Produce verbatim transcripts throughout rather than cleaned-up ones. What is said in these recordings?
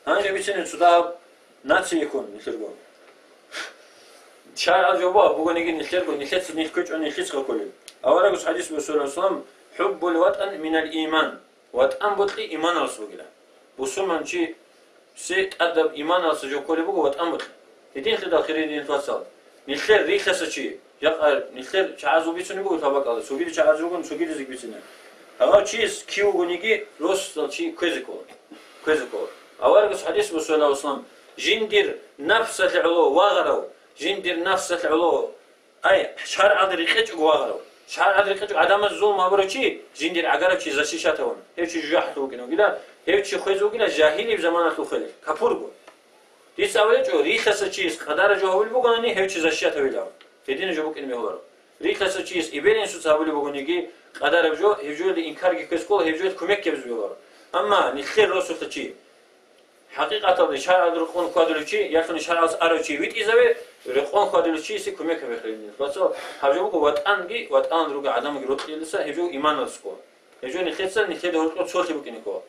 Гьанже бицинин цо дагьаб нацияккун нилъерго. ШаргӀал жо бугониги нилъерго, нилъеца нилъ ккечӀо, нилъеца кколеб. Аварагас хӀадис буго, саллаллагьу гӀалайгьи ва саллам: «ХӀуббул ватӀан минал иман». ВатӀан бокьи иманалъул бугила. Бусурманчи се тӀадаб иманалъа жо кколеб буго ватӀан бокьи. Гьединлъидал, хириял диналъул вацал, нилъер рихьаса чи, жакъа нилъер чагӀазул бицунеб буго гьаб бакӀалда, цогида чагӀаз ругони, цогидазе бицина. Гьав чияс кив вугониги, росдал чи кквезе ккола. Кквезе ккола. Аварагас хӀадис буго, саллаллагьу гӀалайгьи ва саллам: «Жиндир нафсалъе гӀоло вагъарав, жиндир нафсалъе гӀоло, ай, шаргӀалда рекъечӀого вагъарав». ШаргӀалда рекъечӀого гӀадамаз зулм гьабурав чи, жиндир гӀагарав чи защищать гьавун. Гьев чи жужахӀалъув вукӀине вугила, гьев чи хвезе вугила жагьилияб заманалъул хвелилъ, капурго. Дица абулечӀо, рихьаса чияс къадараб жо гьабулеб бугони, гьев чи защищать гьавилан. Гьединаб жо букӀине бегьуларо. Рихьаса чияс эбел-инсуца гьабулеб бугониги къадараб жо, гьеб жоялде инкарги ккезе ккола, гьеб жоялде кумекги гьабизе бегьуларо. Амма нилъер росулъа чи хӀакъикъаталда шаргӀалда рекъон хьвадулев чи, ялъуни шаргӀалъ арав чи витӀизаве, рекъон хьвадулев чиясе кумек гьабе хириял. Вацал, гьаб жо буго ватӀанги, ватӀаналда ругел гӀадамалги рокьилдаса, гьеб жо иманалъго. Гьеб жо нилъеца, нилъеда гьоркьор цолъи букӀине ккола.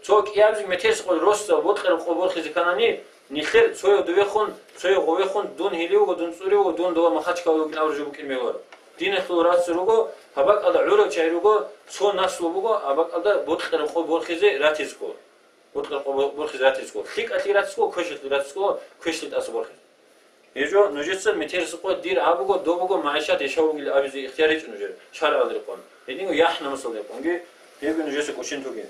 Цо кӀиабизе метерсел къо росдал бокьараб къо борхизе кканани, нилъер цояв довехун, цояв гъовехун, дун гьелев вуго, дун цӀурав вуго, дун дова Махачкала вугин абураб жо букӀине бегьуларо. Диналъул рацал руго, гьаб бакӀалда гӀурав чагӀи руго, цо наслу буго, гьаб бакӀалда бокьараб къо борхизе ратизе ккола. Бокьараб къо бо-, борхизе ратизе ккола. ЛъикӀалъи ратизе ккола, квешлъи ратизе ккола, квешлъи тӀаса борхизе. Гьеб жо нужеца метерсел къо дир гьаб буго, доб буго, магӀишат яшав вугилан абизе ихтияр гьечӀо нужер, шаргӀалда рекъон. Гьединго яхӀ-намусалда рекъонги, гьебги нужеца кӀочон тоге.